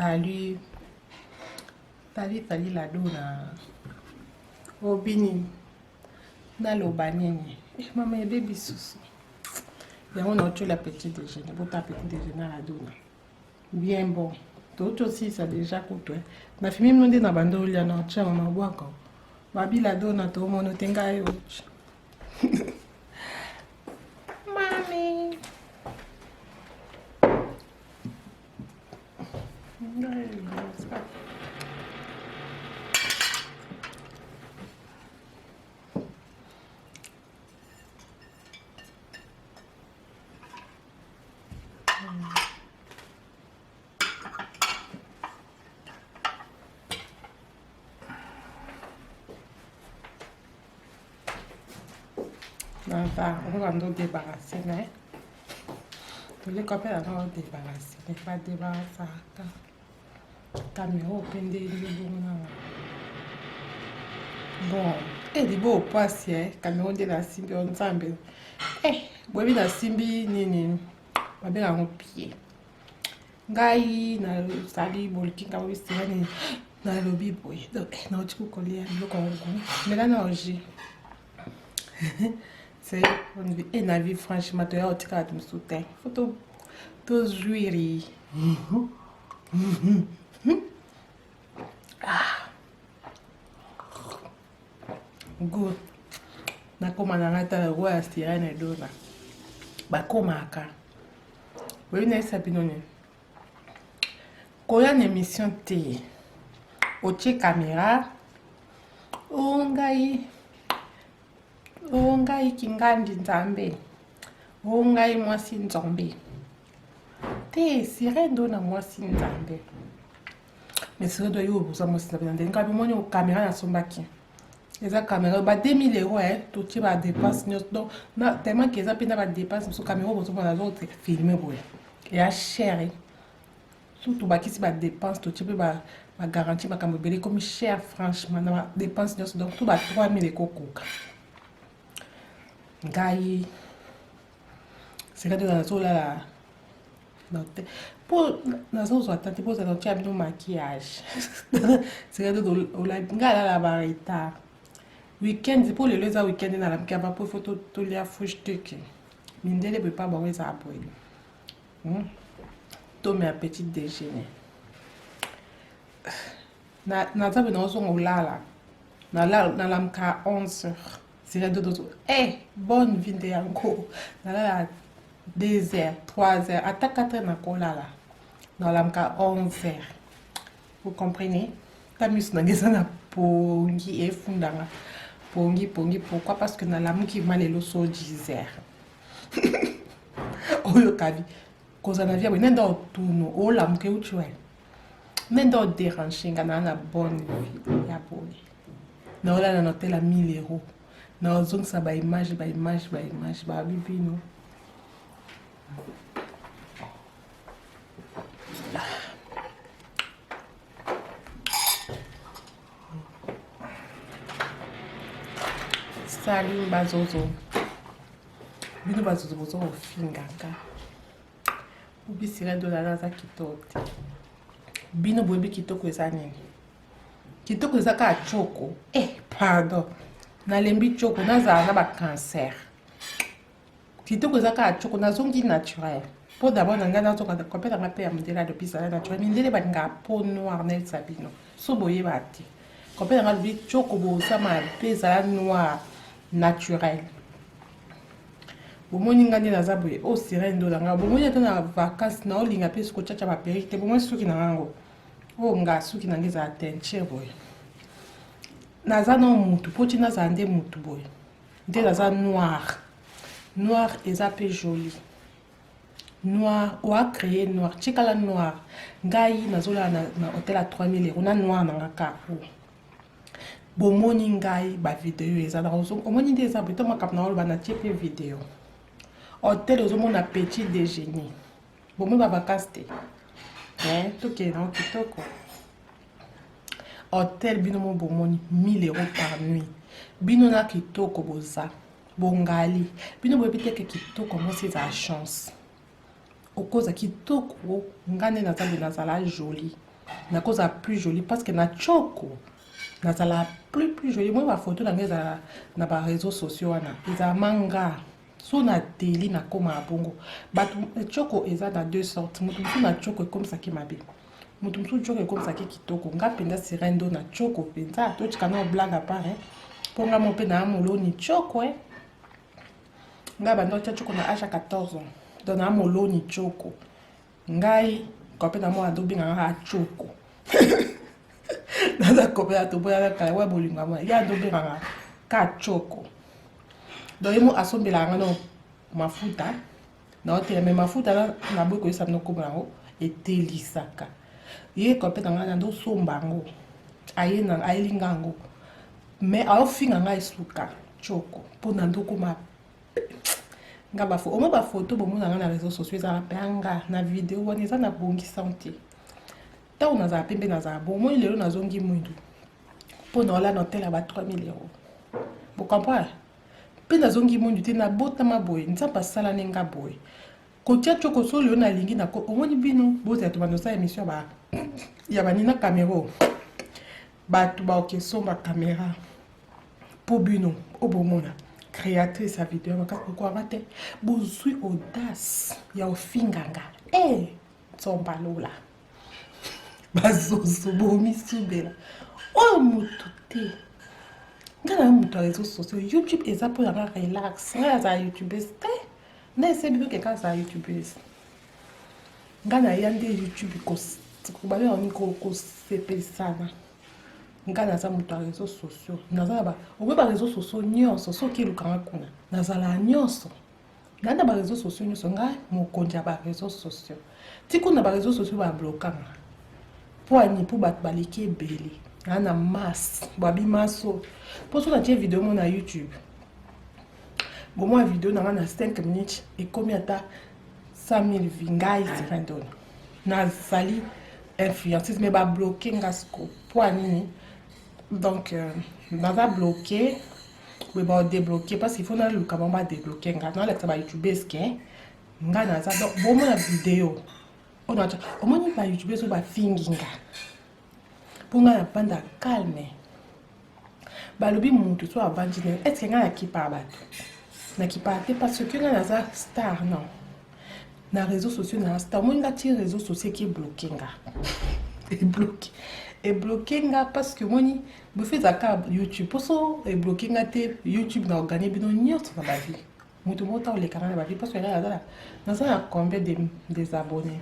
Salut. Salut, salut la dona. Obini. Naloba nini? Eh, mama ebebi susu. Yango na otyola petit déjeuner. Bota petit déjeuner la dona. Bien bon. Touti osilisa deja kutu. Eh. Na fimi mino nde na banda olia na otya mama bwaka. Babi la dona tomono te ngai otya. Mami. Naza okoka ndo débarrasser mais toleka mpe naza odebarase me badebarasaka kamera mpe nde nde bongo nanga bon elibo eh, opasi e kamera nde nasimbi yo nzambe eh, boyebi nasimbi nini babenga yango pie ngai nazali boluki ngai boyebisela nini nalobi boye donc eh, nauti kokolia biloko yango mela na oji c'est e na vie franchement toya kotikala bato mosusu te fo tozwiri ah. Good. Nakoma na ngai tala roi ya sirene dona. Bakomaka. Oyebi nayebisa bino nini? Koya na émission te. Otie caméra. O ngai. O ngai kingandi nzambe. O ngai mwasi nzambe. Te sirene dona mwasi nzambe. Mais sirene dona yo oza mwasi nzambe na ndenge ngai bomoni caméra nasombaki. Eza caméra ba 2000 euros eh totie ba dépense nyonso donc na tellement que eza mpe na ba dépense mosusu caméra bozomona nazo filme boye eya cher eh. Surtout bakisi ba dépense totie mpe ba ba garantie makambo ebele ekomi cher franchement na ba dépense nyonso donc to ba 3000 ekokoka ngai sika nde nazolala mpo nazozwa ta te mpo ozala otya bino maquillage sika nde ngai alala ba retard weekend mpo lelo eza weekend nalamuki ava mpo ifo tolia frühstück mindele boye pa bango ezala boye hmm? tomela petit déjeuner naza boye naozonga olala nalamuka 11 heures sika nde tozo eh bonne vie nde yango nalala 2 heures 3 heures ata 4 heures nakolala nalamuka 11 heures vous comprenez ta miso na ngai eza na pongi efundanga pongi pongi pourquoi parce que nalamuki ma lelo so 10 heures oyoka vi kozala na vie boye nde otuno olamuka euti wapi nde nde oderange nga naa na bonne vie ya boye naolala na hotel ya 1000 euros naozongisa baimage baimage baimage babi bino salut bazozo bino bazozo bozo kofingaka obisila dolala aza kitoko te bino boyebi kitoko eza nini kitoko eza kaka choko eh pardon nalembi choko nazala na bacancer kitoko eza kaka choko nazongi naturel mpo d'abord na ngai nazonga kompe na ngai mpe ya mondele alobi zala naturel mindele balingaka peau noire nayebisa bino so boyeba te kompe na ngai alobi choko boza mabe ezala noire naturel bomoni ngai nde naza boye o oh, sirene ndola ngai bomoni ata na vacance naolinga mpe soki otyatya baperike te bomoni suki na ngai yango oyo oh, nga suki na ngai ezala teinture boye naza nao mutu mpo ti nazala nde mutu boye nde naza noir noir eza mpe joli noir oa créer noir tikala noir ngai nazolala na, na hotel ya 3000 euro na noir na nga kaka bomoni ngai bavideo eza omoni nde eza boye to makambo na oloba natie mpe video hotel ozomona petit déjeuner bomoni bavacance te eh, tokende nango kitoko hotel bino mo bomoni 1000 euros par nuit bino na kitoko boza bongali bino boyebi te ke kitoko mwasi ezala chance okoza kitoko nga nde naza boye nazala jolie. Nakozala plus jolie parce que na tshoko nazala plus jolie. Moi bafoto na ngai ezala na bareseau sociaux wana ezala manga. So nateli nakóma bongo. Bato tshoko eza na deux sortes. Moto mosusu na tshoko ekomisaki mabe, moto mosusu tshoko ekomisaki kitoko. Nga mpenza Sirène Do na tshoko mpenza, totika na blague à part, mpo nga mo mpe na moloni tshoko. Ngai banda otya tshoko na age ya 14 ans, donc na moloni tshoko. Ngai kope na mwana tobengaka kaka tshoko. Naza kope ya toboyaka kala wa bolingo ya mwana ya tobengaka ka tshoko. Donc ye mo asombelaka nga no mafuta na otela me mafuta naboyi koyesa bino kombo yango etelisaka. Ye kope na ngai nandosomba yango, ayeli nga yango, mais aofinga ngai esuka tshoko mpo na ndokoma nga bafo omoi. Bafoto bomona nga na réseau sociaux ezala mpe nga na video wana eza na bongisa te. Ntango nazala pembe, nazala bon. Omoni lelo nazongi mwindu mpo na ola na hotel ya ba 3000 €. Bocomprendre mpe nazongi mwindu te. Nabotama boye, Nzambe asalani nga boye. Kotia tioko so lelo nalingi na omoni bino bozala tobanda osala émission ya banina caméra. Bato baokesomba caméra mpo bino oyo bomona créatrice ya video makasi bokwanga te. Bozwi audace ya ofinganga e nzomba lola bazozo bomisubela oyo motu te. Ngai na moto ya réseau sociaux, YouTube eza mpo yanga relax. Ngai azala youtubeuse te, na ese bino keka azala youtubeuse. Ngai naya nde YouTube babenga kosepelisana. Ngai naza moto ya réseau sociaux, naza na okoyi baréseau sociaux nyonso. Soki elukanga kuna, nazala nyonso ngai na baréseau sociaux nyonso. Ngai mokonzi ya baréseau sociaux. Ti kuna baréseau sociaux bablokanga mpo ani mpo bato baleki ebele naa na masse babi maso. Mpo so natie video mo na YouTube, bomwa video na ngai na 5 minutes ekomi ata 100 000 vues. Ngai Sirène Dona nazali influenceuse, mais babloke nga siko mpo anini. Donc naza bloqué boye, badébloqué parce qu'il faut naluka bango badébloqué nga, nalakisa bayoutubese ke nga naza. Donc bomona video oyo omoni bayoutubese oyo bafingi nga mpo ngai navanda calme. Balobi motu so avandi ndenge est-ce ngai nakipaka bato? Nakipaka te parce que ngai naza star. Non, na réseau sociaux na star. Omoni nga ti réseau sociaux eki ebloqué nga, ebloqué nga parce que omoni bofi ezalaka YouTube. Mposo ebloqué nga te YouTube na oganye bino nyonso na bavie. Moto moko ta olekanga na bavie parce que ngai naza na combien des abonnés?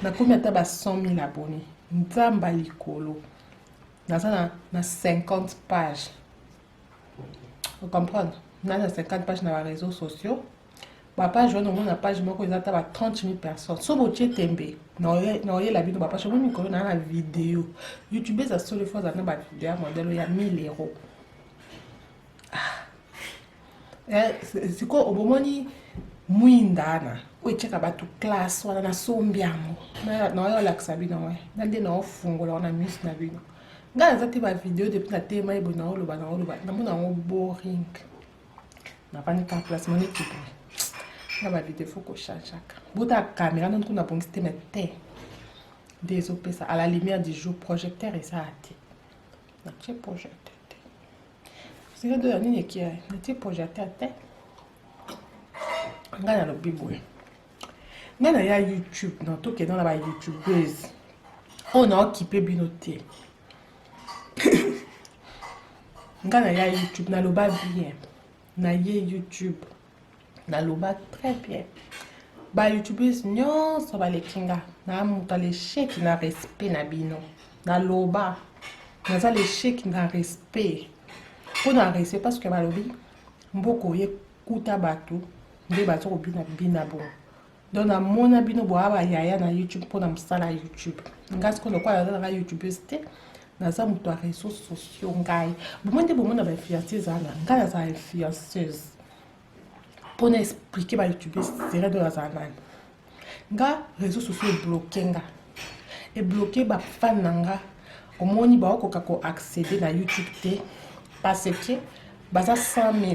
Nakomi ata ba 100 000 abonnés. Nzamba likolo naza na 50 page, ocomprendre? Naza na 50 page na baréseaux sociaux. Bapage wana, omona page moko eza ata ba 30 000 personnes. So botie tembe, na oyela bino bapage. Omoni mikolo naa na video YouTube eza solo fo aza na bavideo ya modèle ya 1000 €. Ah. Sikoyo obomoni mwinda wana oyo etiaka bato classe wana, nasombi yango, naoya olakisa bino we na nde naofungola wana miso na bino. Ngai naza te bavideo depuis natema ye boye, naoloba naoloba, namona yango boring. Navandi ka place mo neti boye nga bavideo fo kochangeaka. Bota caméra nano kuna bongisi te, me te nde ezopesa à la lumière du jour. Projecteur eza te, natie projecteur te. Sika do ya nini ekia, natie projecteur te. Ngai nalobi boye, ngai na ya YouTube na tokenda na bayoutubeuse oyo naokipe bino te. Ngai na ya YouTube, naloba bien na ye YouTube, naloba très bien. Bayoutubese nyonso baleki nga na moto alesheki na respect na bino. Naloba naza l'échec na respect, mpo na respect parce que balobi mboka oye kuta bato nde baza kobina bina bongo. Donc namona bino boya bayaya na YouTube mpona mosala ya YouTube. Ngai sikoyo lokola naza nanga youtubeuse te, naza moto ya réseaux sociaux. Ngai bomoi nde bomona bainfluenceuse wana, ngai nazala influenceuse mpona expliquer bayoutubese sere do nazala nani. Nga réseau sociaux ebloqué nga, ebloqué bafan na nga. Omoni baokoka koaccéder na YouTube te parce que baza 100 000.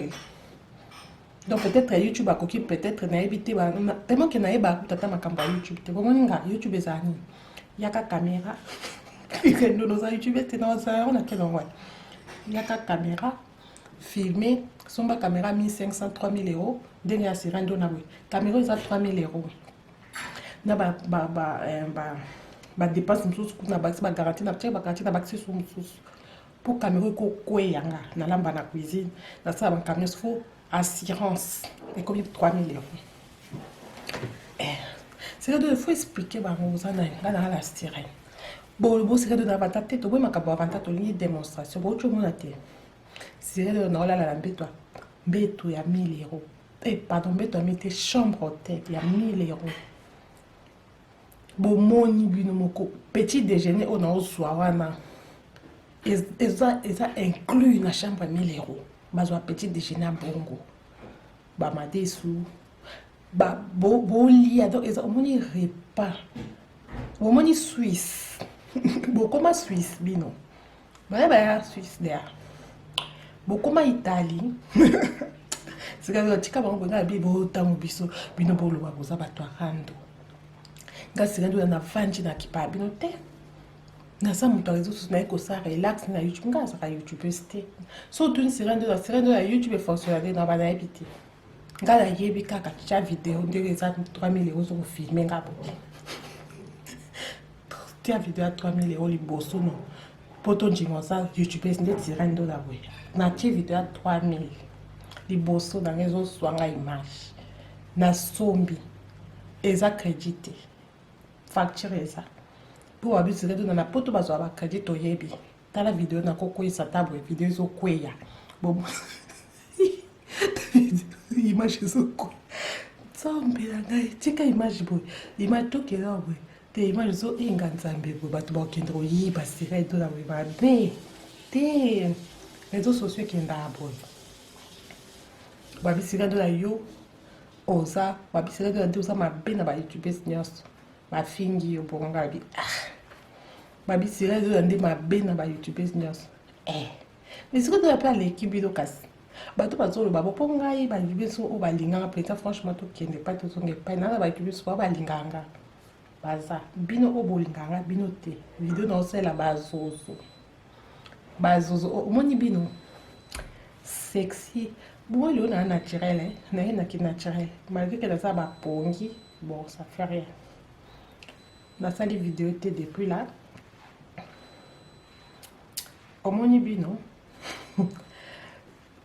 Donc peut-être YouTube akoki, peut-être nayebi te, tellement ke nayeba kuta ata makambo ya YouTube te. Bomoni nga YouTube ezala nini? Yaka caméra. Ndono oza youtube te na ozala yango na kele yango. Yaka caméra filmer somba caméra 1500 3000 euros ndenge ya sira ndo na boye caméra eza 3000 euros na ba ba ba eh, ba ba dépense mosusu kuna bakisi ba garantie na tiaka ba garantie na bakisi su mosusu mpo caméra ekokweya nga nalamba na cuisine nasala makambo nyonso fo assurance ekomi 3000 euros eh, c'est faut expliquer bango oza na nga na la sirène bosika to na vanta te toboyi makambo ya vanta tolingi démonstration bouti omona te sirène oyo naolala na mbeto mbeto ya 1000 euros eh, pardon mbeto ya 1000 te chambre hotel ya 1000 euros bomoni bino moko petit déjeuner oyo naozwa wana eza, eza inclus na chambre ya 1000 euros bazwa petit déjeuner ya bongo bamadesu bolia donc eza omoni repas bomoni Suisse bokoma Suisse bino baya baya Suisse deya bokoma Italie sika tika bango boye bi botango biso bino boloba boza bato ya rando nga sika ndoya navandi na kipa bino te naza moto ya réseau sociaux naye kosala relax na YouTube nga azalaka youtubeuse te so otuni sika ndoya sika ndoya YouTube efonctionna nde na banayebi te nga nayebi kaka tya video ndenge eza 3000 euros ozokofilme nga boye tia video ya 3000 euros liboso no mpo tondima oza youtubeuse nde tira ndola boye natie video ya 3000 liboso nanga ezoswa nga image nasombi eza crédit te facture eza mpo babisika tona na poto bazwa bacrédit toyebi tala video nakokweyisa ta boye video ezokweya image ezokweya nzambe na ngai tika image boye image tokenda boye te image ezoenga nzambe boye bato bakokende koyiba sika edola boye mabe te réseau sociaux ekendaka boye babisika ndola yo oza babisika ndola nde oza mabe na bayoutubes nyonso bafingi yo bongo ngai bi ah babisika ndola nde mabe na bayoutubes nyonso eh mais sikoyo ndola mpe aleki bino kasi bato bazoloba bo mpo ngai bayoutubes oyo balinganga mpenza franchement tokende epai tozonga epai nana bayoutubes oyo balinganga nga baza bino oyo bolinganga bino te video naosalela bazozo bazozo omoni bino sexy bongo lelo naa naturel eh? Naye naki naturel malgré que naza bapongi bon ça fait rien nasali video te depuis là omoni bino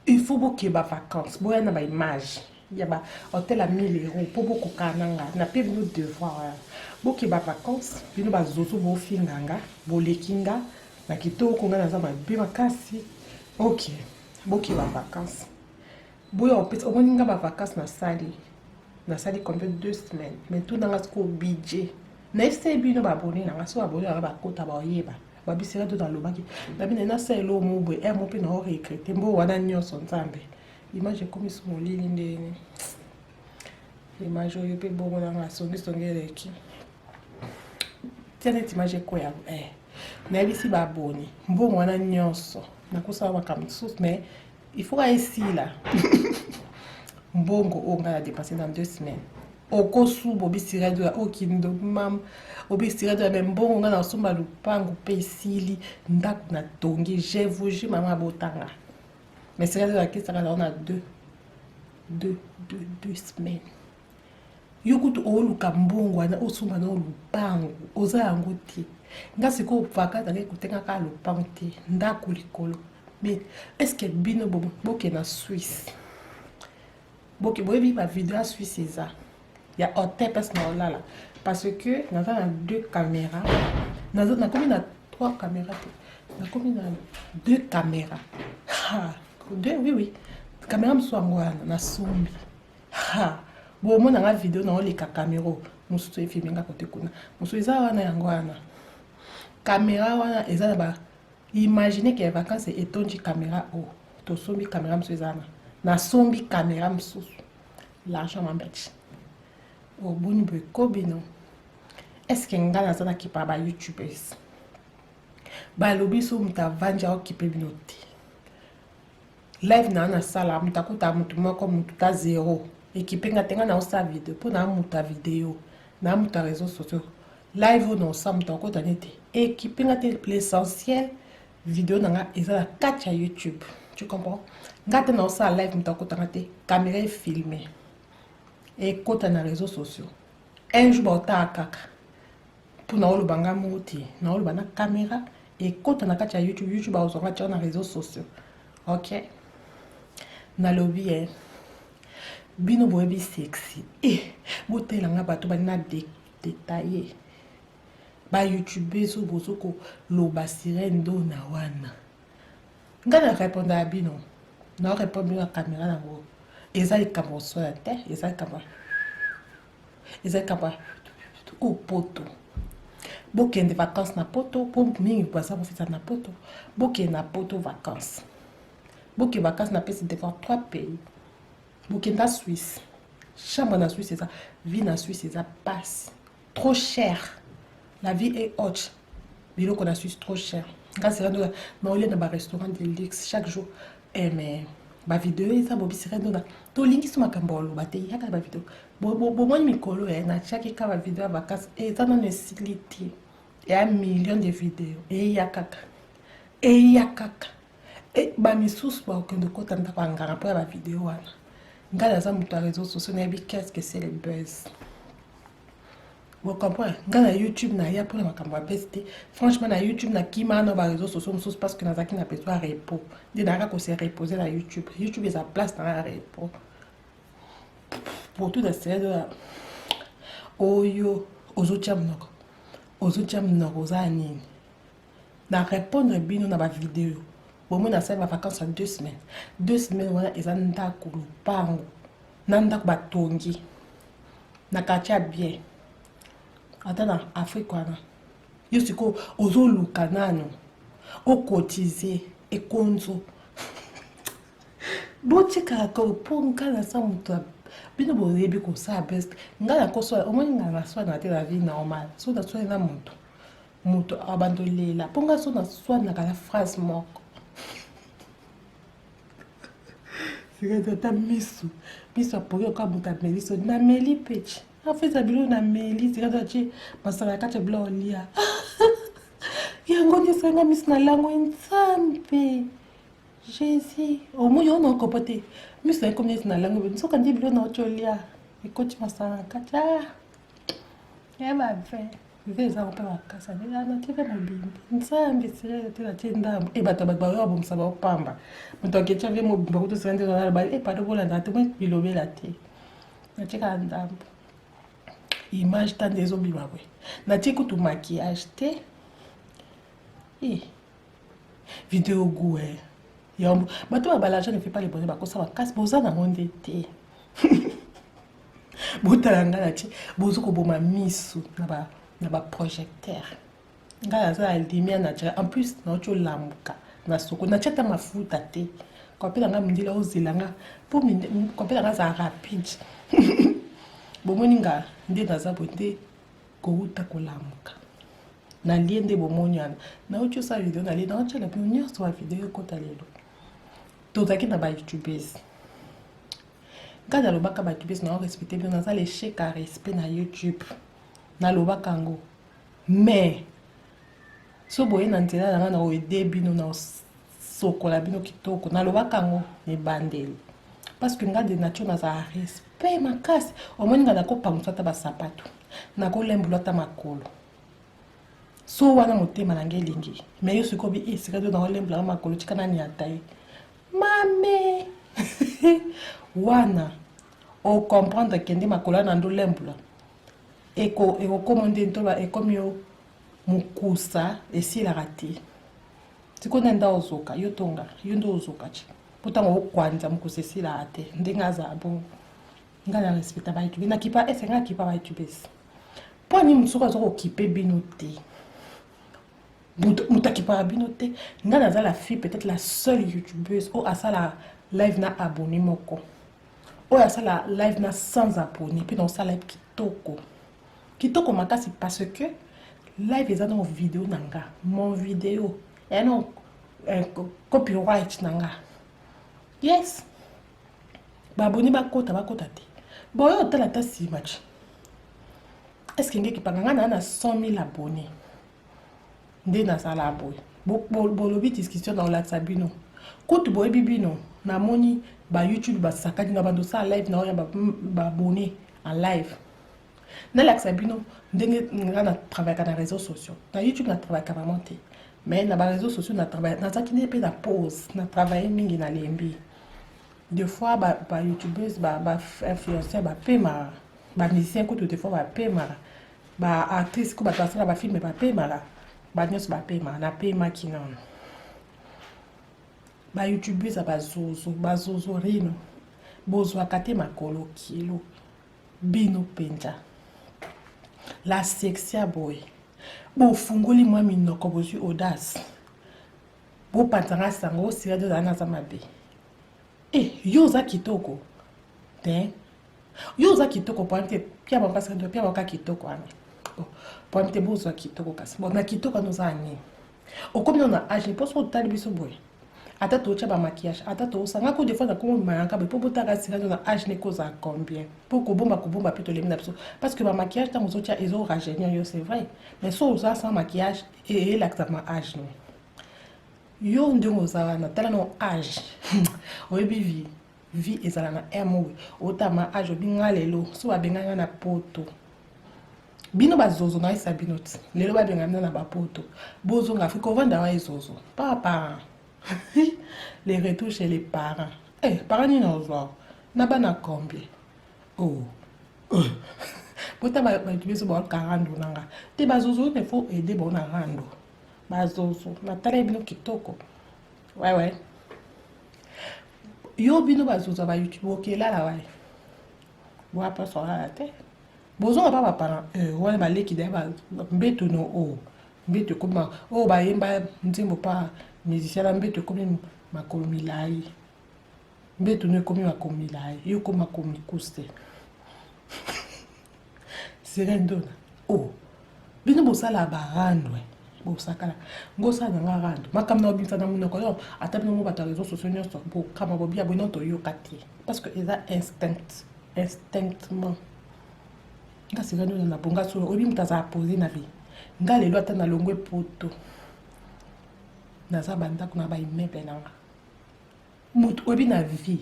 il faut bokeba vacances boya na baimage ya ba hotel ya 1000 euros mpo bokokana na nga nape bino devoir wana bokeba vacances bino bazozo bofinga nga boleki nga na kitoko nga naza mabe makasi ok bokeba vacances boya opesa omoni nga bavacances nasali nasali combien 2 semaines mais tunanga sikoyo budget nayebisa bino baabonnés na nga so baabonnés na nga bakota baoyeba babisika to nalobaki nabino nasala eloko mo boye ere mo mpe na oregretter mbo wana nyonso nzambe image ekomi so molili ndeni image oyo mpe bongo nanga songisongi eleki tia neti image ekweya eh. Nayebisi baabonnés mbongo wana nyonso nakosala makambo mosusu mais il faut ka esila mbongo oyo ngai na dépense dans 2 semaines okosuba obisika dola okindo mama obisika dola me mbongo ngai nasomba lupango mpe esili ndako natongi je vous jure mama abotanga mais sika dola akesaka nango na deux deux deux 2 semaines yo kutu oluka mbongo wana osomba na lupango oza yango te nga sikoyo vacance nange ekutengaka lupango te ndako likolo mais est ce que bino boke na Suisse boke boyebi bavideo ya Suisse eza ya hotel place na olala parce que naza na deux caméra nakomi na trois caméra te nakomi na deux caméra deux oui caméra mosusu yango wana nasombi bomonanga video na oleka caméra mosusu efilme nga kote kuna mosusu eza wana yango wana caméra wana eza na ba imagine ke vacance etondi caméra oyo tosombi caméra mosusu eza wana nasombi caméra mosusu l'argent mambeti oboni boye kobino est ce que nga naza na kipa ba youtubers balobi so moto avandi aokipe bino te live na nasala moto akuta motu moko motu ta zero ekipe nga te nga naosala video mpo na moto ya video na moto ya réseau sociaux. Live oyo naosala moto akota nete ekipe nga te. L'essentiel, video na nga eza na kati ya YouTube, tu comprends? Nga te naosala live, moto akota nga te. Caméra efilme, ekota na réseaux sociaux. Un jour baotala kaka mpo naoloba nga moko te, naoloba na caméra, ekota na kati ya YouTube. YouTube baozwanga tia na réseaux sociaux. Ok, nalobi e bino boyebi sexy e botelanga bato bali na détaillé. Bayoutubeurs oyo bozo koloba Sirène Dona wana, ngai na répondre ya bino, na répondre bino na caméra nango. Eza likambo kosala te, eza likambo, eza likambo o poto. Bokende vacance na poto, mpo mingi baza kofisa na poto. Bokende na poto vacance, bokende vacance. Napesi devant trois pays. Bokenda Suisse, chambre na Suisse eza, vie na Suisse eza passe trop cher, la vie est haute, biloko na Suisse trop cher. Nga Sirène Dona naolia na barestaurant de luxe chaque jour. Eh, mais bavideo eza bobi Sirène Dona, tolingi so makambo oloba te, yaka na bavideo. Bomoni mikolo e natiaki ka bavideo ya vacances, eza nano esili te, ya million de video eya kaka, eya kaka. E bamisusu bakokende kota ndako ya nganga mpo ya bavideo wana. Ngai naza moto ya réseau sociaux, nayebi qu'est-ce que c'est le buzz, bocomprendre. Ngai na YouTube naya mpona makambo ya buzz te. Franchement, na YouTube nakima na baréseau sociaux mosusu parce que nazalaki na besoin ya repos, nde nayaka kose reposer na YouTube. YouTube eza place na nga ya repos pour tout. Na oyo ozotia monoko, ozotia monoko, oza nini? Na répondre bino na bavideo. Bomoi nasali bavacance ya 2 semaines. 2 semaines wana eza ndako lopango na ndako batongi na quartier ya bien, ata na Afrique wana. Yo sikoyo ozoluka nano okotize ekonzo. Botikaka mpo ngai naza moto, bino boyebi kosala best. Ngai nakosala, omoni ngai naswana te na vie normale. So naswani na moto, moto abanda olela mpo ngai so naswanaka na phrase moko. Sika ata miso, miso apoki oka moto ameli. So nameli peci afesa biloko, nameli. Sika atie masala ya kati ya biloko olia yango nyonso, yanga miso na lango. Nzambe Jésus, omoi oyo naokopa te, miso na ekomi neti na lango. Nsoka nde biloko naoti olia ekoti masala na kati ya bavin. Ve eza mpe makasi, natie mpe mobimba. Nzambe, sirele te, natie ndambo. E bato, bato bayo babomisa baopamba moto aketia ve mobimba kutu. Sira nde ozala e pado, bolanda te, moi bilobela te, natie kaka ndambo. Image ta nde ezobima boye, natie kutu maquillage te. E video goût e yango bato oyo l'argent ne fait pas le bonheur, bakosa makasi. Boza nango nde te. Botala ngai natie, boza koboma miso na baprojecteur. Ngai naza na lumière naturelle. En plus nauti olambuka na soko, natie ata mafuta te. Kope na ngai mindele ozela nga mpo kope na ngai azala rapide. Bomoni nga nde naza boye, nde kouta kolamuka, nalie nde bomoni wana. Nauti osala video, nalie, naotiela bino nyonso bavideo ekota lelo. Tozalaki na bayoutubers. Ngai nalobaka bayoutubers na respecte bino, naza l'échec ya respect na YouTube, nalobaka yango. Mais so boye na nzela na ngai, na oede bino, na sokola bino kitoko. Nalobaka yango na ebandeli parce que ngai de nature nazala respect makasi. Omoni ngai nakopangusa ata basapato, nakolembola ata makolo so wana motema na ngai elingi. Mais yo sikoyo bi esika to nakolembolaka makolo, tika nani ata ye mame wana ocomprendre. Kende makolo wana ndolembola, ekokoma nde ntoba, ekomi yo mokusa, esilaka te. Sikoyo nde nda ozoka yo tonga, yo nde ozoka ti mpo ntango okwanza mokusa esilaka te. Ndenge azala bongo, ngai na respecta bayoutube, nakipa ese ngai akipa bayoutubes. Mpo ani motu soki aza kokipe bino te, moto akipaka bino te. Ngai naza la fille, peut-être la seule youtubeuse oyo asala live na abonné moko, oyo asala live na sans abonné, mpe naosala live kitoko kitoko makasi parce que live eza na video na nga, mon video eya na copyright na nga. Yes, baabonnés bakota, bakota te, boyo otala ata nsima ti. Est ce que nge ekipaka nga naa na 100 000 abonnés nde nazala boye? Bolobi discussion na olakisa bino kutu boyebi bino. Namoni ba YouTube basakani na bando osala live na oyo baabonné en live. Nalakisa bino ndenge nga na travaillaka na réseaux sociaux. Na YouTube na travaillaka vraiment te, mais na baréseaux sociaux na travaille. Nazalaki nde mpe na pause, na travaille mingi, nalembi. Des fois ba youtubeuses, ba influenceurs bapemaka, bamusicien kutu des fois bapemaka, baactrice ku bato basala bafilms bapemaka, banyonso bapemaka. Napemaki nano. Bayoutubeuses ya bazozo, bazozo rino, bozwaka te makolo kilo. Bino mpenza la sexy ya boye, bofungoli mwa minoko, bozwi audace, bopanzanga sango osila ozala naza mabe. E yo oza kitoko te, yo oza kitoko problème te. Pia bango kasi, pia bango kaka kitoko wana problème te. Bozwa kitoko kasi bon, na kitoko wana oza nini? Okomi nano na age mpo soki otali biso boye, ata totya bamaquillage, ata tosanga ko, des fois nakoma mayanga boye mpo botaka sika na age ne kozala combien, mpo kobomba kobomba mpe tolembi na biso, parce que bamaquillage ntango ozotya ezorajeunir yo, c'est vrai, mais so oza sans maquillage, eyelakisama age no yo ndenge oza wana. Tala no age, oyebi vie, vie ezala na m oyo otama age obi nga lelo so babenga nga na poto. Bino bazozo, nayesa bino ti lelo babenga bino na bapoto, bozonga Afrika, ovanda wa ezozo papa. Les retours chez les parents, eh, parents nini ozwa na bana combien? Oh, oh. Bota bato biso baoka rando nanga te. Bazozo ne faut aider bango na rando. Bazozo, natala bino kitoko wewe yo. Bino bazozo ya bayoutube, okelala waye boya mposo olala te, bozonga pa baparent wana baleki da mbeto no o mbeto ekomi oyo bayemba nzembo pa musicien na mbeto ekomi makolo milai. Mbeto no ekomi makolo milai, yo ekomi makolo mikuse te. Sirendona o oh. Bino bosala barando, bosakala ngosala na nga rando, makambo na obimisa na monoko yo. Ata bino mo bato ya réseau sociaux nyonso bokama bobia boye, toyoka te, parce que eza instinct, instinctement. Nga sirendona na bonga solo, oyebi moto azala posé na vie. Nga lelo ata nalongwe poto, naza bandako na baimmeuble na nga. Moto oyebi na vie,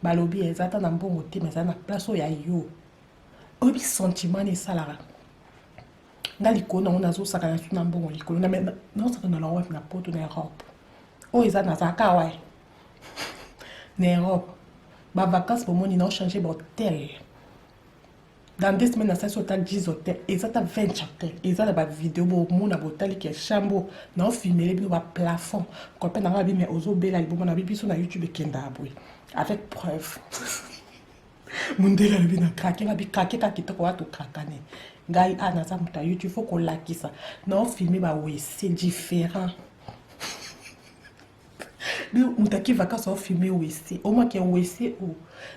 balobi eza ata na mbongo te, mais eza na place oyo ya yo. Oyebi sentiment na esalaka nga likolo nango, nazosaka na su na mbongo likolo, nazosaka na lango wapi? Na poto, na Europe oyo eza, nazalaka wae na Europe. Bavacance bomoni, naochange bahotel dans 2 semaines, nasalisi ota 10 hotel, eza ta 20 hotel, eza na bavideo bomona, botaliki ya chambre, naofilmele bino baplafond. Copain nanga abi me ozobela liboma na biso na YouTube ekendaka boye avec preuve. Mondele alobi na krake, ngabi krake kaka kitoko wa tokrakane. Ngai a naza moto ya YouTube, faut kolakisa naofilme bawese différent. Moto aki vacance aofilme wese, omaki wese o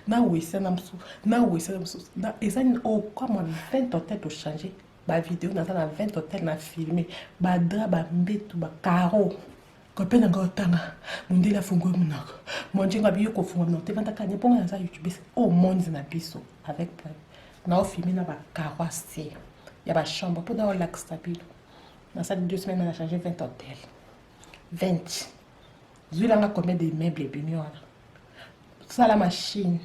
na wese na mosusu, na wese na mosusu, eza okama 20 hotel tochange bavideo. Naza na 20 hotel na filme badraps, bambetu, bacarreaux. Copain na ngai otanga mondele afungoli monoko monjengo abi yo kofunga monoko te, vandaka nye mponga. Naza youtube oyo monde na biso avec preuve, naofilme na bacarreaux se ya bachambre mpo naolakisa bino. Nasali 2 semaines, na change 20 hotel, 20. Zwilanga combien de immeuble ebimi wana? Sala machine,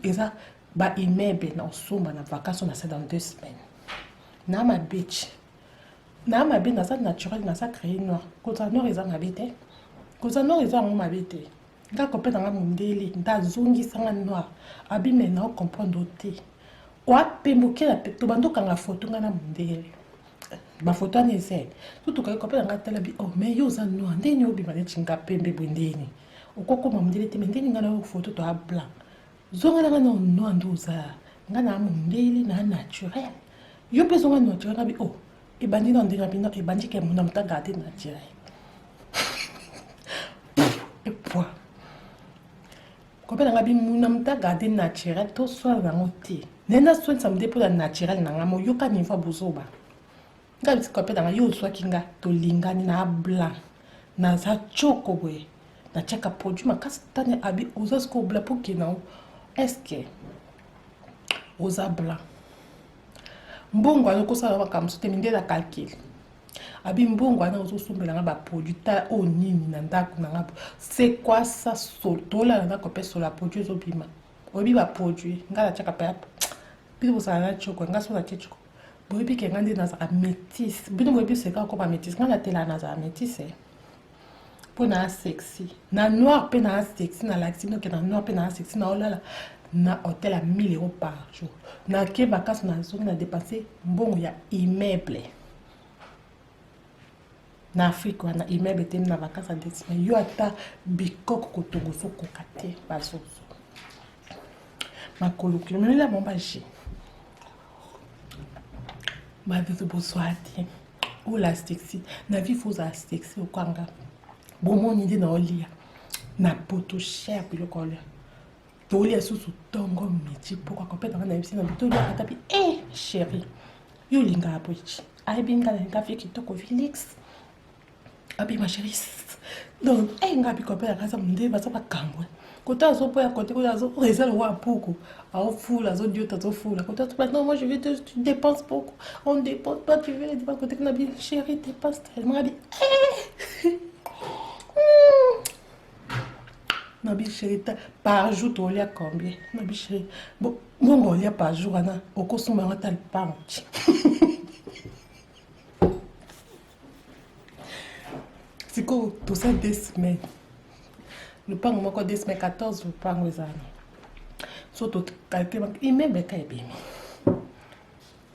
eza baimmeuble na osomba na vacance oyo nasali dans 2 semaines. Na mabe ti na mabe, naza naturel, naza créé noir. Kozala noir eza mabe te, kozala noir eza yango mabe te. Nga copain nanga mondele nde azongisanga noir, abi me na ocomprendre te, oapembe okela tobanda okanga foto nga na mondele, bafoto wana eza to tokaki. Copain nanga tala bi: "Oh, mais yo oza noir, ndeni obima neti nga pembe boye? Ndeni okokoma mondele te? Mais ndeni nga na yo foto toya blanc, zonga nanga na noir nde oza. Nga na mondele na naturel, yo mpe zonga naturel." Nga bi: "Oh, ebandi na ndenge bino, ebandi ke mona moto agarde naturel epoi." Copain nanga bi muna moto agarde naturel, toswala nango te, naye naswanisa mote mpona naturel nanga moyoka niveau ya bozoba. Nga bisi copain nanga: "Yo ozwaki nga, tolingani na blanc, naza tioko boye, natiaka produit makasi tani." Abi: "Oza sikoyo blanc mpo okende nango, est-ce oza blanc?" Mbongo wana okosala makambo mosusu te, mindele na calcul. Abi mbongo wana ozosombela nga baproduit ta oyo nini na ndako na nga. C'est quoi ça? Tolala ndako mpe solo ya produit ezobima. Oyebi baproduit nga natiaka mpe bino bozala na tshoko, nga so natie tshoko. Boyebi ke nga nde nazalaka métisse. Bino boyebi seka okoma métisse. Nga natela nazala métisse. Mpo na sexy. Na noir mpe na sexy, nalakisi bino ke na noir mpe na sexy, naolala na hôtel ya 1000 euros par jour. Nake vacances nazongi na dépenser mbongo ya immeuble. Na Afrique wana immeuble te na vacances ya deux. Yo ata bikoko kotongo ozokoka te bazozo. Makolo kilo melela bango baje. Bazozo bozwa te. Ola sexy. Na vie faut ozala sexy okwanga. Bomoni nde na olia. Na poto cher biloko olia. Tolia susu tongo midi pokwa kopeta nga na yebisi na tolia ata bi eh chérie. Yo olingaka boye ti. Ayebi nga nalinga vie kitoko Felix. Abi ma chérie. Donc eh nga bi kopeta nga za munde baza bakambwe. Kota azoboya kote kote azo eza lokola puku. Aofula azodiota azofula. Kota azoboya non moi je veux te tu dépenses beaucoup. On dépense pas tu veux les dépenses kote kuna bi chérie dépense tellement abi eh. Nabi chérie par jour tolia combien? Nabi chérie bon mbongo olia par jour wana okosomba yango ata lipango ti. Sikoyo tosa 2 semaines. Lupango moko 2 semaines 14 lupango eza wana. So tokalkule immeuble ka ebimi.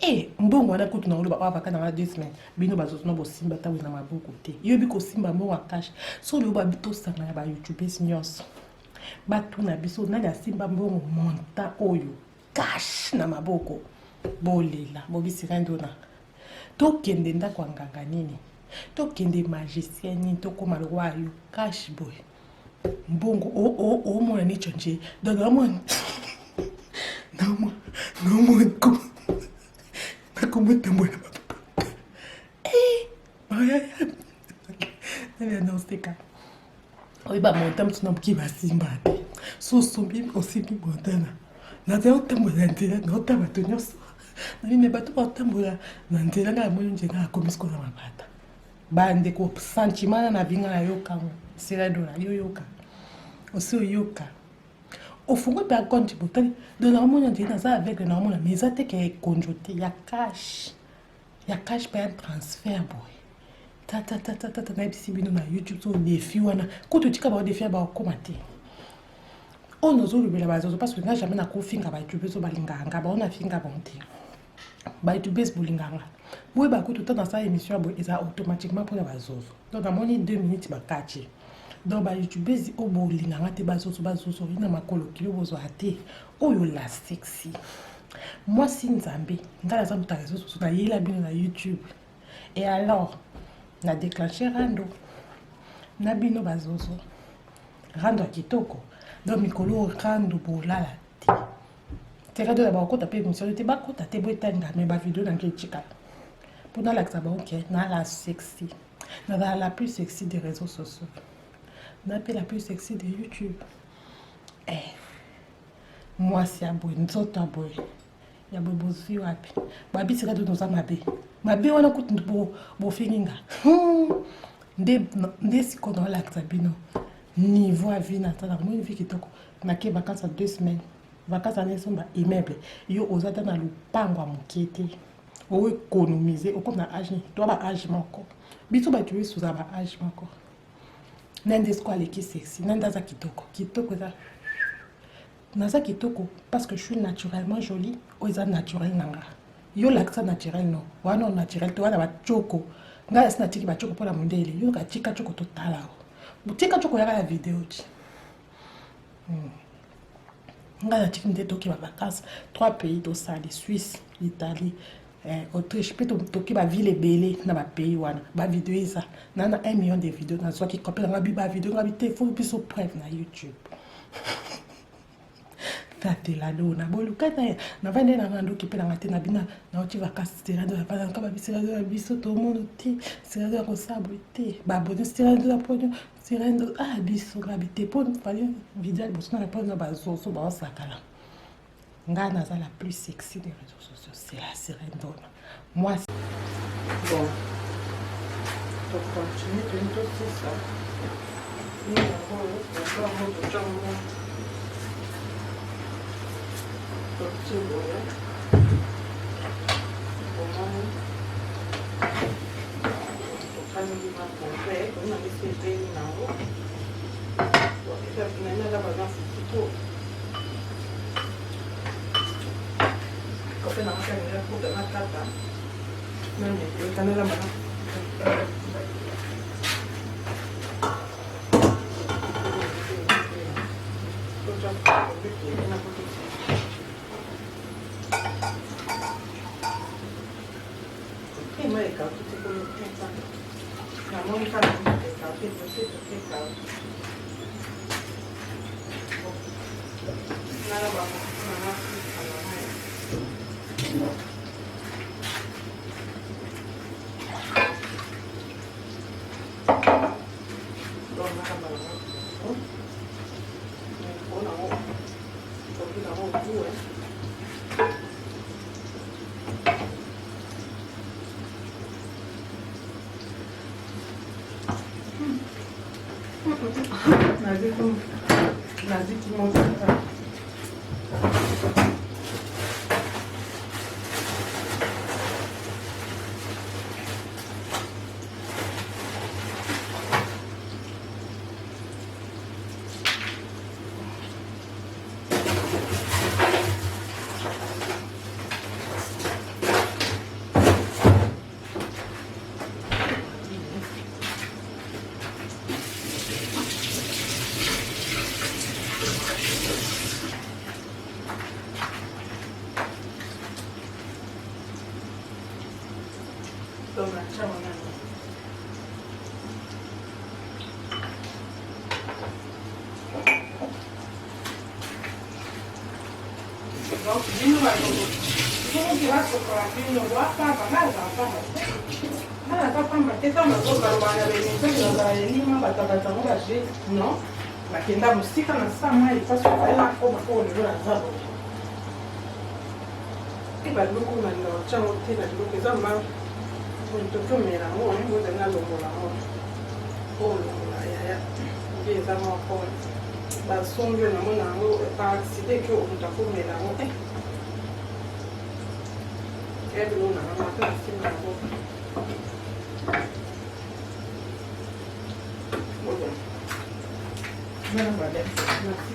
Eh, mbongo wana kutu na oloba oyo na 2 semaines. Bino bazozo na bosimba ta na maboko te. Yobi kosimba mbongo ya cash. So loba tosangana ba youtubeurs nyonso. Batuna biso nani asimba mbongo montant oyo cash na maboko. Bolela, bobisi ndona. Tokende ndako ya nganga nini? Tokende magicien nini? Tokóma lokola yo cash boy. Mbongo omona neti nje. Donc naomona naomona nakomotambola mapapa. Eh, nani anonseka. Oyeba montant mosusu na moki basimba te. So osombi osimbi montant na nazali otambola na nzela naotala bato nyonso. Nabi me bato baotambola na nzela ngai namoni nzela akomi sikoyo na mabata. Bandeko sentiment na na vinga nayoka ngo. Sera dola yo yoka. Osi oyoka. Ofungoli mpe compte botali. Donc naomona nzela naza aveugle naomona mais eza te ke ekonjo te ya cash. Ya cash mpe ya transfert boye. Tata tata tata nayebisi bino na YouTube so défi wana kutu tika bao défi ya bakokoma te. Oyo nazolobela bazozo parce que nga jamais nakofinga ba youtubeurs oyo balingaka nga bao nafinga bango te. Ba youtubeurs bolingaka nga. Boyeba kutu ntango nasala émission ya boye eza automatiquement mpona bazozo. Donc namoni 2 minutes bakati. Donc ba youtubeurs oyo bolingaka nga te bazozo bazozo ina makolo kilo bozwa te. Oyo la sexy. Mwasi nzambe nga naza moto ya réseaux sociaux nayela bino na YouTube. Et alors na déclenché rando na bino bazozo. Rando ya kitoko. Donc mikolo rando bolala te. Te rando ya bakota pe émission te bakota te boetanga mais ba vidéo na ngai etikala. Mpo nalakisa bango ke na la sexy. Nazala la plus sexy des réseaux sociaux. Na mpe la plus sexy de YouTube. Eh. Mwasi ya boye, nzoto ya boye. Ya boye bozwi wapi? Babisika to toza mabe. Mabe wana kutu bofingi nga. Nde sikoyo naolakisa bino niveau ya vie nasala. Namoni vie kitoko. Nake vacances ya 2 semaines. Vacances wana esomba immeuble. Yo oza ata na lupango ya moke te. O économiser, okomi na âge nini? To ba âge moko. Biso bato nyonso tozala ba âge moko. Nande sikoyo aleki sexy. Nande aza kitoko. Kitoko eza. Naza kitoko parce que je suis naturellement jolie. Oyo eza naturel na nga. Yo lakisa naturel no. Wana naturel to wana ba choko. Nga esi natiki ba choko mpona mondele. Yo ka tika choko totala. Tika choko yaka ya video ti. Nga natiki nde toki ba vacances. 3 pays tosali Suisse, Italie, Autriche pe toki ba ville ebele na ba pays wana. Ba video eza. Na na 1 million de vidéos nazwaki copie na nga bi ba video nga bi te faut biso preuve na YouTube. Tatela dona boluka na navandi na ngandoki mpe nanga te na bina nauti vacances sera dola bana nka babi sera dola biso tomono te sera dola kosala boye te babone sera dola ponio sera dola ah biso nga bi te mpo fali video ya liboso na répondre na bazozo baosakala. Nga naza la plus sexy des réseaux sociaux, c'est la sirène dona. Moi bon. To continuer to to sisa. Ni yango yango to chango. To tiboya. Omoni. Tokangi makompe, tona biso ebeli nango. Eza nana baza fufu trop. Kope na ngaka nila kuta na kata. Nani ekanela mana. Naziki moto. Donc, bino soki basokola bino bwapamba nga aza pamba te nga naza pamba te ntango nazobaloba na bemission nazala elima bato ya bato yango baje non bakenda mosika na sa mai mpasi ozali nakoma mpo lelo naza boye te babiloko oyo nalinga kotya yango te na biloko eza ma toki omela yango ozali nalongola yango olongola yaya nde eza moko basombi oyo namona yango par accident ke moto akomela yango eh. Ya biloko na bango ata na nsima yango Merci.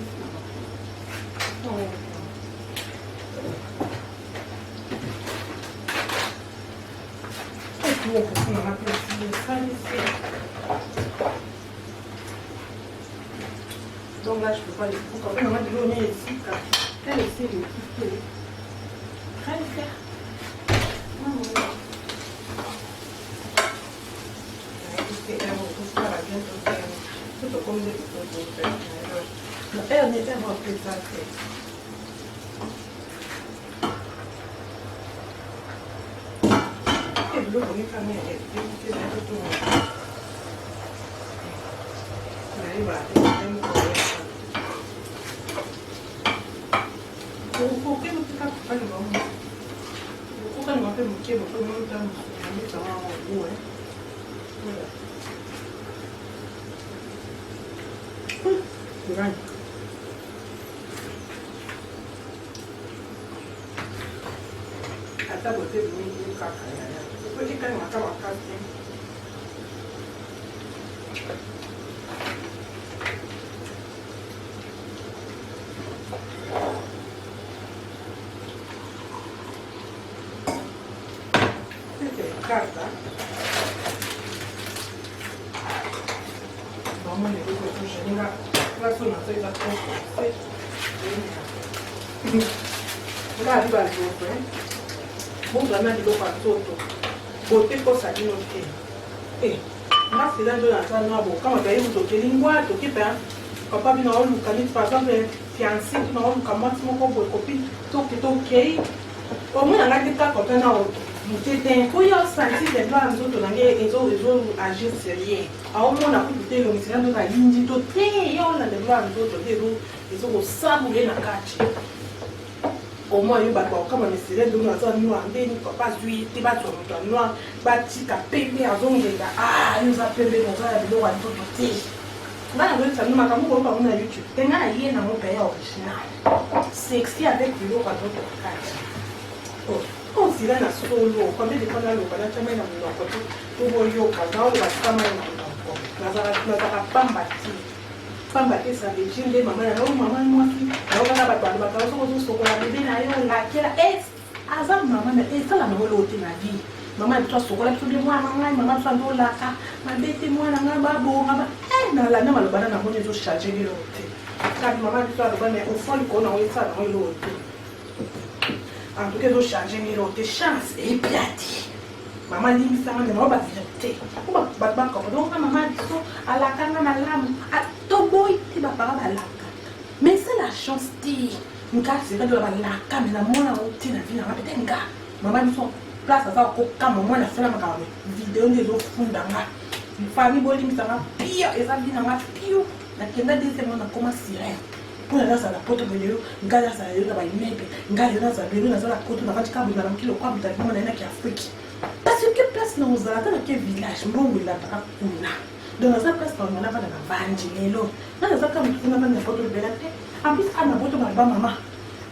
Donc là, je peux pas les couper. En fait, maman dit, on est ici. Elle essaie de couper. Très bien. Biloko mikami mpe moke ata bote mingi kaka yaya soki ekangaka makasi. Kaka vraiment eloko ezogeninga place oyo nazo eza trop forcé. Nga ali baloko bozwa na biloko ya nzoto bote kosa bino te. Nga sila nzo naza na bokama toyebi tokeli ngwa toki mpe papa bino aoluka neti par exemple fiancé to naoluka mwasi moko boye kopi toke tokei omona nga te kaka mpe na mote te mpo yo osanti ke ya nzoto na nge ezo agir sur ye, aomona kutu te elongisi na nzoto ayindi to te ye olanda bilo ya nzoto te ezokosabula ye na kati. Au moins yo bato bakokama misele ndenge aza noir ndeni papa azwi ye te, bazwa moto ya noir batika pembe azongenga. Ah, yo oza pembe, oza ya biloko ya nzoto te. Nga nazoyebisa bino makambo koyoka ngo na YouTube te, nga naye nango mpe ya original sexy avec biloko ya nzoto na kati. Ozila na solo combien de fois naloba natya mai na monoko te po boyoka naoloba tika mai na monoko, nazalaka pamba te, pamba te. Ça veut dire nde mama na yo, mama mwasi nayokaka bato balobaka soki ozosokola bebe na yo lakela aza mama na esala nango eloko te na vie. Mama na biso asokola biso bie mwana ngai, mama biso andolaka mabe te, mwana ngai babonga ba nalanda maloba na namoni ezochange eloko te. Kati mama biso aloba mais au fond likolo nango esala nango eloko te. En tout cas ezochange eloko te, chance epia te. Mama limbisanga nde nao bavérité po bato bakopa donc mama biso alakanga malamu, toboyi te, bapara balaka mais c'est la chance te. Nga sirado balaka me namona yango te na vie nanga pete. Nga mama biso place aza kokama mwana asala makambo video nde ezofunda nga. Famille bolimbisanga, pio eza vie nanga pio. Nakenda deuxième mois nakoma sirène mpona nazala poto boye. Lelo ngai nazala lelo na baimmeuble, ngai lelo nazala lelo naza na poto, navandi kaka boye na mokili okwa moto alimo nayinaki Afrique parce que place na ozala ata nake village mbongo elandaka kuna. Donc naza place na navanda, navandi lelo nga naza kaka motu kuna vanda na poto libela te. En plus ana poto baloba mama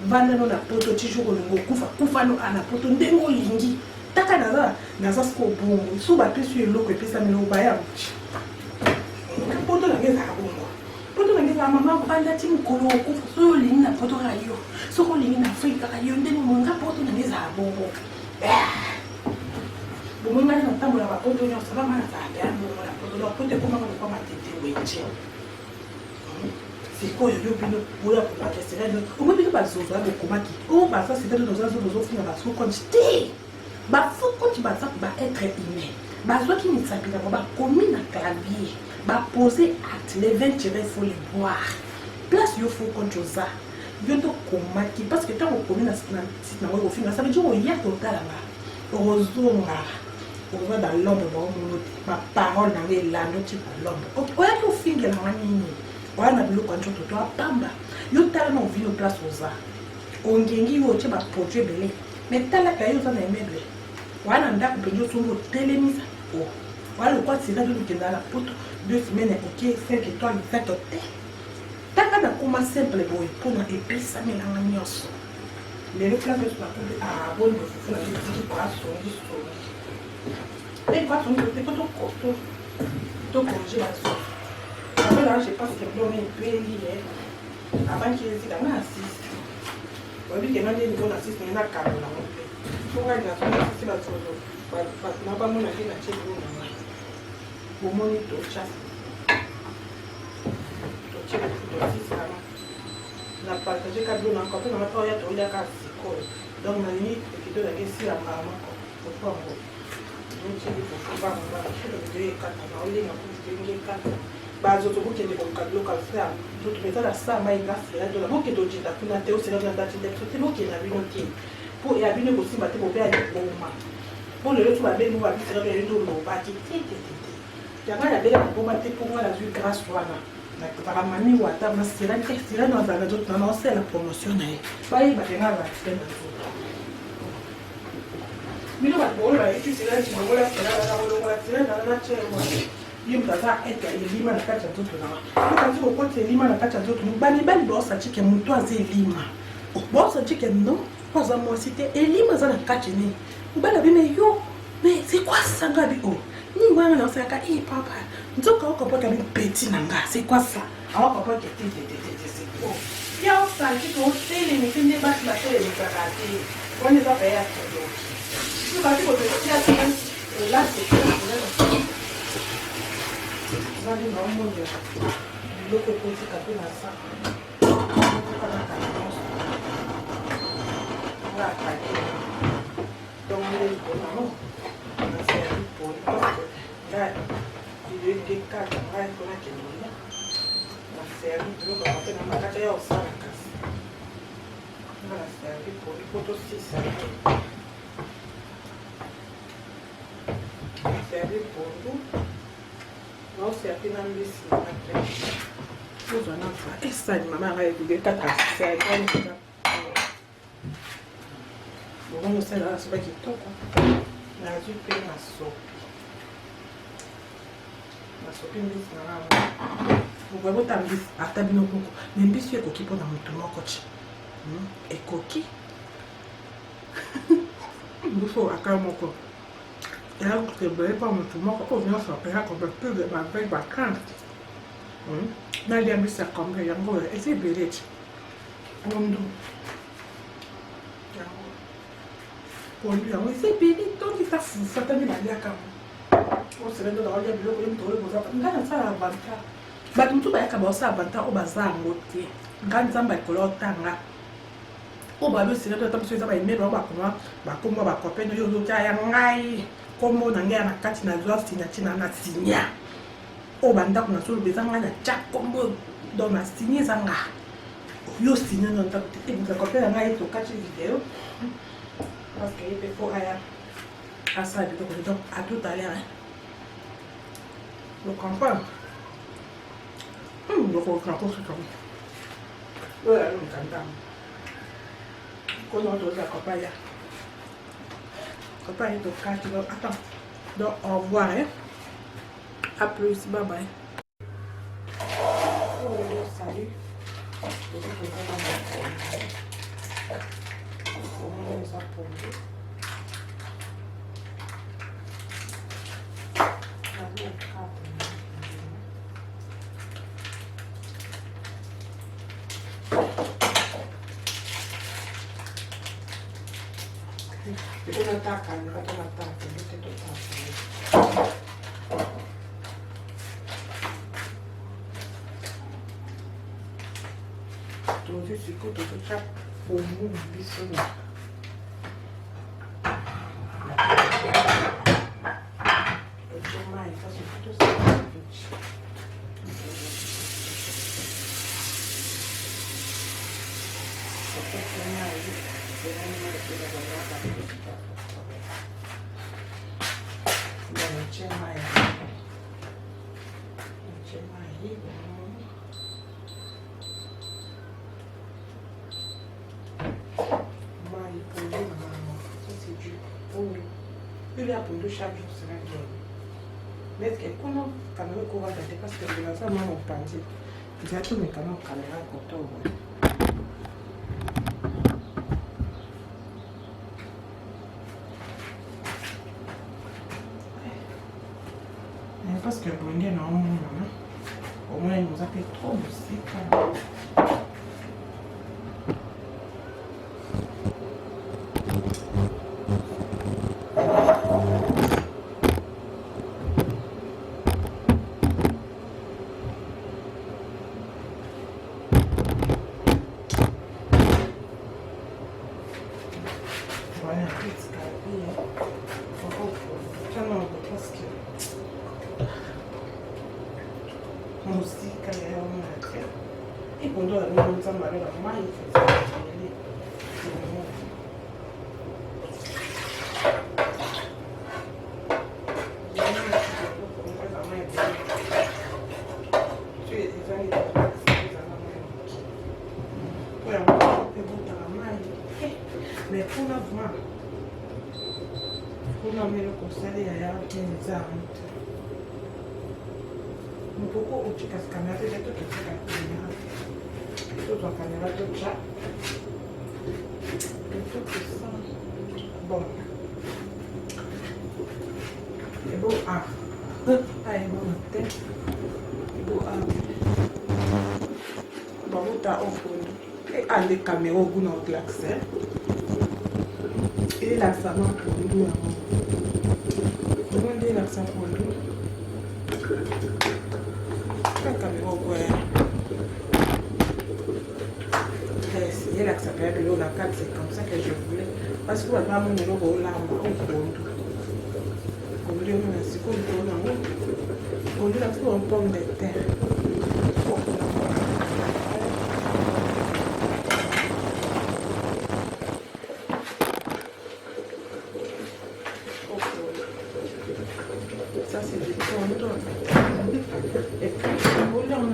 vanda no na poto ti jour olingi okufa, kufa no ana poto ndenge olingi. Taka naza naza siko bongo so bapesi yo eloko epesami no baya poto nange ezala bongo. Poto nange ezala mama vanda ti mokolo okufa, soki olingi na poto kaka yo, soki olingi na Afrique kaka yo, ndenge omonga poto nange ezala bongo. Bomoi ngai natambola bapoto nyonso, banga nazala mpe ya bongo na poto na poto ekomaka lokwa matete wenje. Sikoyo yo bino boya kobaka sirene omoi bino bazozo ya bokomaki oyo baza sirene noza zo bozofinga bafaux te. Bafaux compte baza ba être humain, bazwaki misapi na bango bakomi na clavier, bapose acte le 20 tiré faut le boire. Place yo faux compte oza yo nde okomaki parce que ntango okomi na site nango ekofinga, ça veut dire oya kotala nga okozonga oza dans l'ombre, baomono te baparole nango elando ti na l'ombre. Oyaki ofingelanga nini? Oya na biloko ya nzoto to apamba yo, tala na ovino place oza ongengi yo otie baproduit ebele mais talaka yo oza na immeuble oya na ndako mpenza osombi otelemisa o oya lokwa sira tokokenda na poto 2 semaines okie 5 étoiles 20 te. Taka nakoma simple boye mpona epesamelanga nyonso. Lelo place nyonso nakomi aboni bofufu na bitiki kwa songi songi te, kwa songi te po tocorrige baso. Après là je pense que biloko epeli avant ki ezika nga na sisi oyebi ke nga nde niveau na sisi nge nakangola ngo mpe po ngai nazonga sisi bazozo bato na bamona nde natie biloko na ngai. Bomoni totya totie bofufu tosisama na partage ka bilo na nkope nanga mpe oya toyaka sikoyo. Donc nalingi ekito nanga esila mbala moko bofu yango notieli bofu bango video ekata na olinga po video nge ekata. Bazoto bokende koluka biloko ya nzoto eza na sa mai nga sera dola bokende ojinda kuna te osera dola ndatinda biso te bokende na bino te po ya bino ekosimba te bobe ya liboma po lelo so babeli mo babisera dola yo nde olobaki te te te te yanga nabela liboma te mpo nga nazwi grâce wana nazalaka mami wata na sirene te. Sirene azala na nzoto na naosala promotion na ye bayebaka nga azala sirene na nzoto. Bino bato oyo bayebi sirene longola sirene na kolongola sirene na natie ye moto aza ete elima na kati ya nzoto nanga okati kokotisa elima na kati ya nzoto. Bamibali baosatike moto aza elima, baosatike non po aza mwasi te, elima aza na kati nini mobali abime yo mais c'est quoi ça? Nga bi o nini wana naosalaka e papa nzoka okopota bi petit na nga c'est quoi ça? Aokopota te te te te te c'est quoi ya osanti ke otelemisi nde basi batelemisaka te wana eza pe ya kindoki bati kototia elase nani naomonela biloko ekotika mpe na sa nga akaki. Donc nde likolo nango naservi poli parce que ngai video elingi ekata ngai mpo nakende kolia na servi biloko yango mpe na makati ya kosala kasi nga na servi poli mpo tosisa na servi pondu naoservi na mbisi nanga mpe ozwa na esani mama yanga video ekata servi. Bongo osala na soba kitoko. Nazwi mpe masopi. Masopi mbisi na ngai. Bokoki bota mbisi ata bino moko. Mais mbisi ekoki mpo na moto moko ti. Ekoki. Mbisi oyo ata moko. Eya ebele mpo na moto moko oyo nyonso eya kombe plus de ba 20 ba 30. Nalia mbisi ya combien yango oyo eza ebele ti. Pondu. Yango. Pondu yango eza ebele tondisa fufu ata nde baliaka yango. Osele nde olia biloko ye moto oyo boza ngai nasala vanta. Bato mosusu bayaka baosala vanta oyo baza yango te. Ngai Nzambe ya likolo otanga. Oyo babi osele nde ata mosusu eza ba email bango bakoma bakombo ba copain oyo ozotia ya ngai kombo na ngai ya na kati nazwa signature na na signa. Oyo bandako nazoloba eza ngai na tia kombo donc na signe eza nga. Yo signe na ndako te te copain na ngai tokati video parce que ye mpe fo aya asala biloko te. Donc à tout à l'heure hein. Ocomprendre nakosika oyo alonga ntango kono toza copain ya copain ye tokati. Donc attends, donc au revoir hein. À plus, bye bye. Oh, salut. Tozwi sikoyo tozotya pondu na biso na totya mai kasi tosala totya mai totya mai totya mai. Mai pondu na mama. Ça c'est du pondu. Il y a pondu chaque jour sera bien. Mais que kuna caméra ekovanda te parce que naza mwa mopanzi. Nzela tomeka na caméra koto boye. Parce que boye nde naomonana omoni oza mpe trop mosika. Voilà, parce que mosika ya omona te epondo yango Nzambe aloba mai ezali. Mais kuna vraiment kuna eloko osali yaya eza yango te. Mokoko otika kamera te, totika kamera, tozwa kamera totya il faut que ça bon ebo a a ebo te ebo a babuta ofondu e ande kamera oguna oglakse elakisa na pondu yango yango nde elakisa pondu kamera okwaya elakisa mpenza biloko na kati. C'est comme ça que je voulais parce que bato bamona eloko olamba opondu pondu yango na sikoyo likolo nango pondu na biso pomme de terre. Ça, c'est du pondu. Et puis, on a un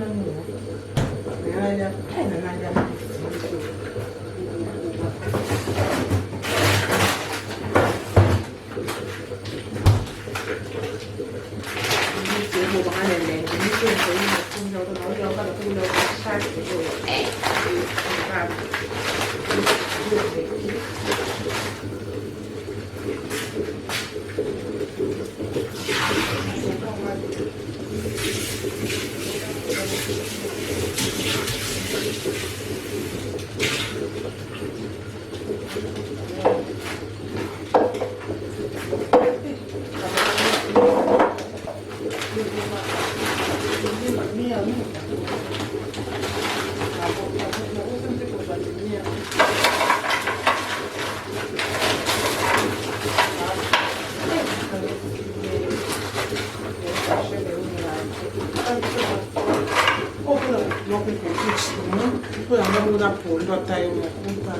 Mpo na ngai mona pondu ata yo moko mpa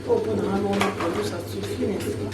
oyo mpo na ngai mona pondu ça suffit n'est-ce pas?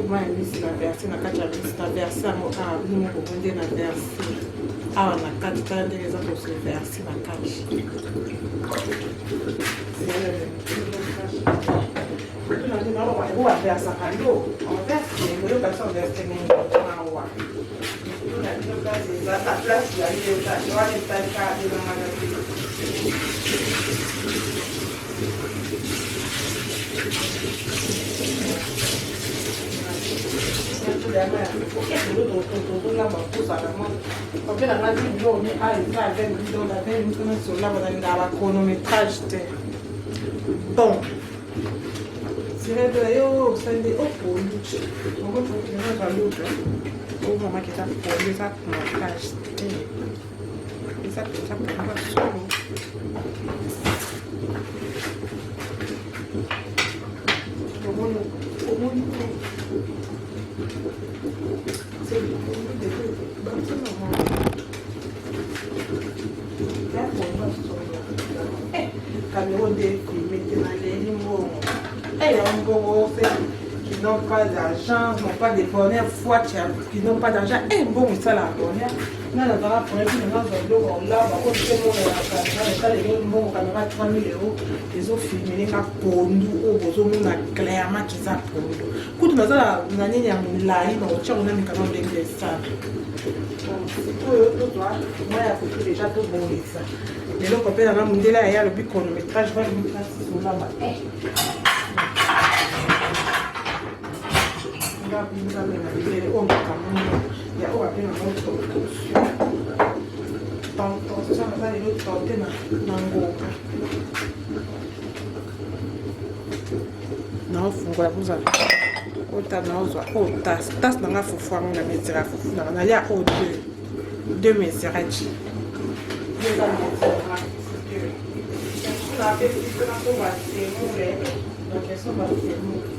Mai ya misi na verse na kati ya misi na verse yango awa bino moko bonde na verse awa na kati tala ndenge eza kose verse na kati baversaka yo enverse oyoka biso enverse mawa place ya yo wana etalika elangana te. Chronométrage te bon siredola yo osali opondu okotokinazwa ovamaki eza pondu eza montage te eza mpenza pondu ya solo. Omoni omoni Cameroun nde filme te naleli mbongo eya mbongo se qui n'ont pas d'argent, n'ont pas de bonheur, foi qui n'ont pas d'argent, eh mbongo esalaka bonheur. Nga nazala problème na nazwa biloko olaba oyo te monelaka na esaleli mbongo kamera 3000 euro ezofilmele nga pondu oyo bozomona clairement kiza pondu. Kutu naza na nini ya molai na kotia kuna mikano ndenge esala. Sikoyo tozwa mwa ya fufu deja tobongisa eloko mpe nanga mondele aye alobi chronométrage valolamba nzambe na libele oyo makambo ya oyo babengaka tentation tentation naza lelo tente na ngonga naofungola bozala ota naozwa oyo tasse tasse na nga fufu yango na mesure fufu nanga nalia oyo deux deux mesurette eza mesurette napesi nasomba semoule donc esomba semoule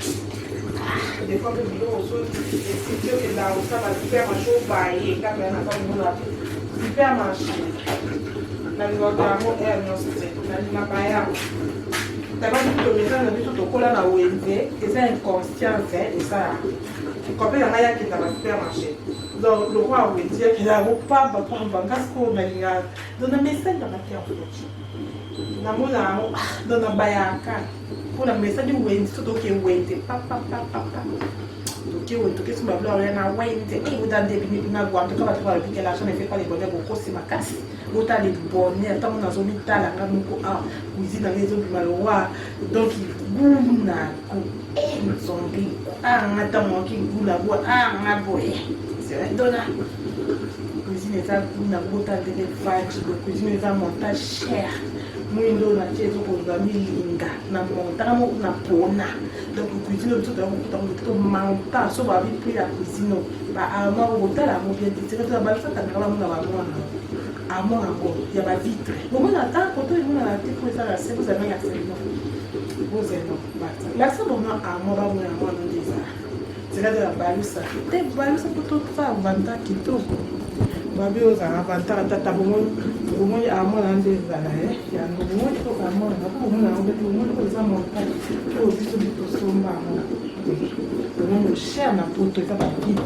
des fois mpe biloko so esiki okenda kosala supermarché obaye kaka ya naza komona supermarché nalingaka yango aire nyonso te nalingaka yango tabaki tomesana na biso tokola na wenze eza inconscience esala kope na ngai akenda ba supermarché donc lokwa wenze akenda yango pamba pamba nga sikoyo nalingaka donc na mesani na maki ya foti namona yango donc nabayaka mpo na mesani wenze so toke wenze papapapapa toke wenze toke somba biloko ya na wenze euta nde ebimi kuna gwa en tout cas bato balobi que l'argent ne fait pas le bonheur bokosi makasi botala le bonheur ntango nazomitala nga moko awa cuisine nanga ezobima lowa donc goût na goût nzombi anga ntango oki goût na goût anga boye dona cuisine eza goût na goût botala ndenge vandi bo cuisine eza montage cher mwindo na tie ezokozwa milinga na montanga moko na pona donc cuisine biso toya kokuta ngo to montant so babi prix ya cuisine ba armoire okotala yango bien te tika balisaka bamona bamwana armoire yango ya ba vitre bomona ata koto emonana te po eza na se bozala na lakisa bino bozela lakisa bango armoire bamona yango wana nde eza zela zela balusa te balusa po tosala vanta kitoko. Babi ozala vantara tata bomoni bomoni amona nde ezala ye yango bomoni oyo amona na bomoni yango mpe bomoni oyo eza montagne oyo biso nde tosomba yango bomoni cher na poto eza bakite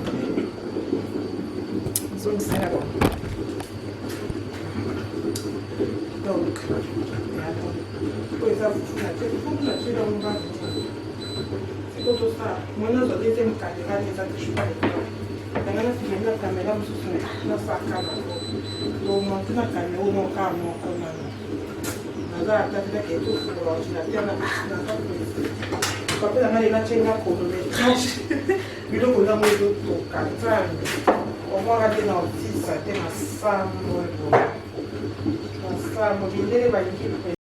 zongisela bango donc oyo eza fufu na tie fufu na tie yango mbango sikoyo tosala mwana azwa deuxième caméra eza toujours nanga na filme na kamera mosusu nasaka nango tomonte na kamera oyo kaka moko nano naza ata te nake tofungola ordinateur na naza papa na ngai elatie nga chronométrage biloko nango ezotoka nzambe omwaka te na otisa te na sambo eboye na sambo mindele balingi.